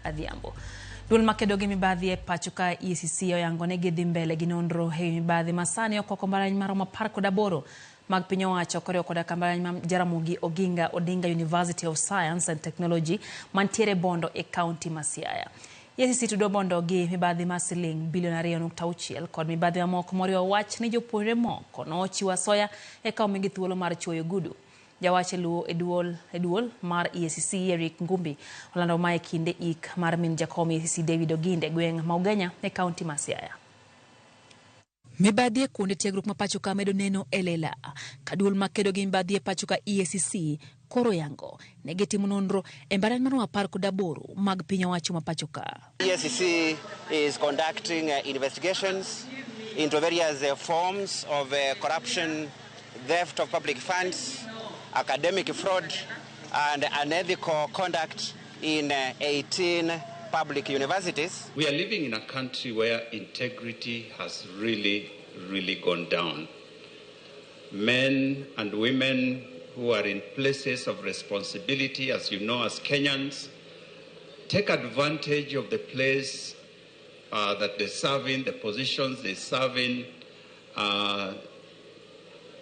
Adhiambo. Duol makedo gi mibadhi e pacho ka EACC oyango ni gidhi mbele gi nonro e wi mibadhi ma sani okwako mbalariany maromo 18 mag piny owacho koriwo koda ka mbalariany ma Jaramogi Oginga Odinga University of Science and Technology mantiere Bondo e kaunti ma Siaya. EACC tudo Bondo gi mibadhi mar siling bilion 2.6 kod mibadhi mamoko moriwo wach ni jopuonjre moko nochiwo asoya eka omigi thuolo mar chuoyo ogudu. Jawach e luo e duol e duol mar EACC Eric Ngumbi olando mae kinde ik mar min jakom EACC David Oginde gweng' ma Ugenya e kaunti ma Siaya. Mibadhi e kuonde tiegruok ma pacho ka medo neno e lela ka duol makedo gi mibadhi e pacho ka EACC koro yango ne gitimo nonro e mbalariany maromo 18 mag piny owacho ma pacho ka. EACC is conducting investigations into various forms of corruption, theft of public funds, academic fraud, and unethical conduct in 18 public universities. We are living in a country where integrity has really, really gone down. Men and women who are in places of responsibility, as you know, as Kenyans, take advantage of the place that they serve in, the positions they serve in,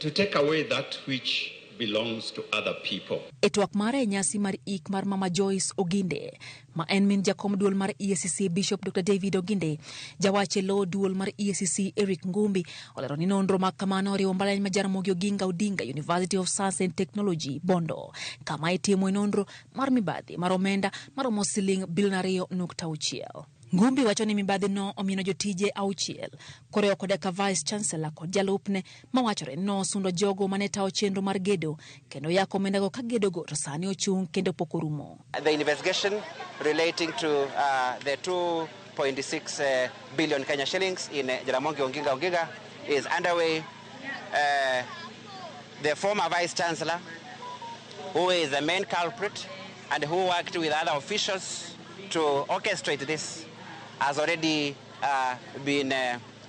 to take away that which belongs to other people. E twak mare e nyasi mar ik mar Mama Joyce Oginde, ma en min jakom duol mar EACC Bishop Dr. David Oginde, jawach e lo duol mar EACC Eric Ngumbi olero ni nonro ma kamano oriwo mbalariany ma Jaramogi Oginga Odinga University of Science and Technology Bondo, kama itimoe nonro mar mibadhi mar omenda maromo siling bilion 2.6. Ngumbi wacho ni mibadhi no omieno jotije 6 koriwo koda ka Vice Chancellor kod jalupne mawachore ni nosundo jogo mane tayo chenro mar gedo kendo yako omendago ka gedogo to sani ochung' kendo pok orumo. The investigation relating to the 2.6 billion Kenya shillings in Jaramogi Oginga Oginga is underway. The former Vice Chancellor, who is the main culprit and who worked with other officials to orchestrate this, has already been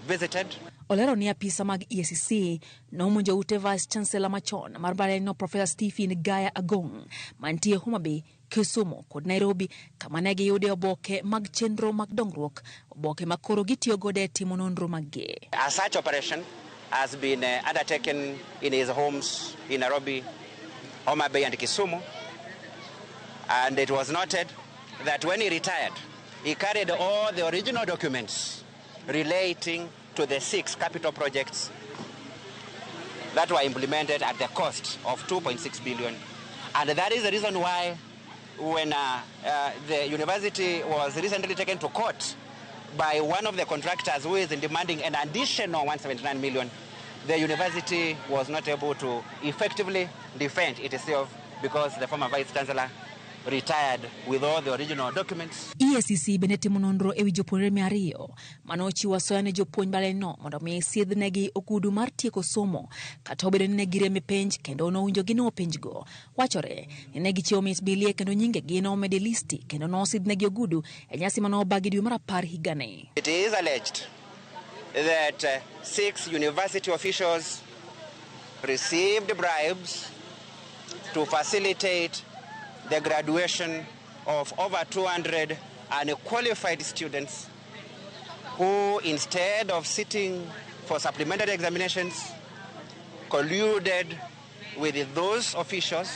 visited. Olero ni apisa mag EACC nomonjo ute Vice Chancellor machon mar mbalariany no Professor Stephen Gaya Agong mantie Homa Bay, Kisumu kod Nairobi kama ne giyude oboke mag chenro mag dongruok, oboke ma koro gitiyo godo e timo nonro maggi. A search operation has been undertaken in his homes in Nairobi, Homa Bay and Kisumu, and it was noted that when he retired, he carried all the original documents relating to the 6 capital projects that were implemented at the cost of 2.6 billion. And that is the reason why when the university was recently taken to court by one of the contractors who is demanding an additional 179 million, the university was not able to effectively defend itself because the former Vice Chancellor retired with all the original documents. EACC bende timo nonro ewi jopuonjre 200 mane ochiwo asoya ne jopuonj mbalariany no mondo mi sidhnegi ogudu mar tieko somo kata obedo ni ne girem e penj kendo nowinjo ginuo penjgo. Wachore ni ne gichiwo mich bilie kendo nyingegi nomed e listi kendo nosidhnegi ogudu e nyasi mane obagi dwe mar 10 higani. It is alleged that 6 university officials received bribes to facilitate the graduation of over 200 unqualified students who, instead of sitting for supplementary examinations, colluded with those officials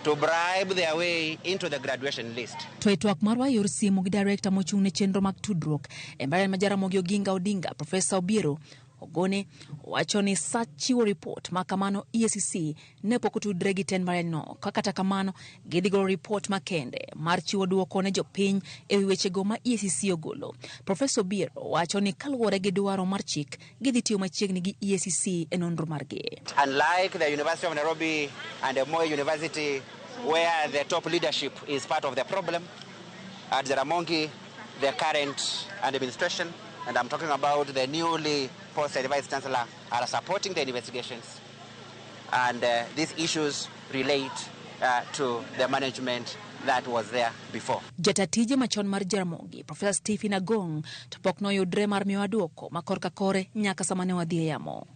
to bribe their way into the graduation list. To e twak marwa e yor simu gi director mochung' ne chenro mag tudruok e mbalariany ma Jaramogi Oginga Odinga, Profesa Obiero Ogone wacho ni sa chiwo ripot ma kamano EACC ne pok otudre gi tend mbalariany no ka kata kamano gidhi golo ripot makende mar chiwo duoko ne jopiny e wi wechego ma EACC ogolo. Profesa Obiero wacho ni kaluwore gi dwaro mar chik gidhi tiyo machiegni gi EACC e nonro margi. Unlike the University of Nairobi and the Moi University, where the top leadership is part of the problem, at Jaramogi, the current administration, and I'm talking about the newly posted Vice Chancellor, are supporting the investigations. And these issues relate to the management that was there before. Jata tije machon mar Jaramogi, Professor Stephen Agong, to pok noyudre mar miyowa duoko ma korka kore nyaka sama ne wadhi e yamo.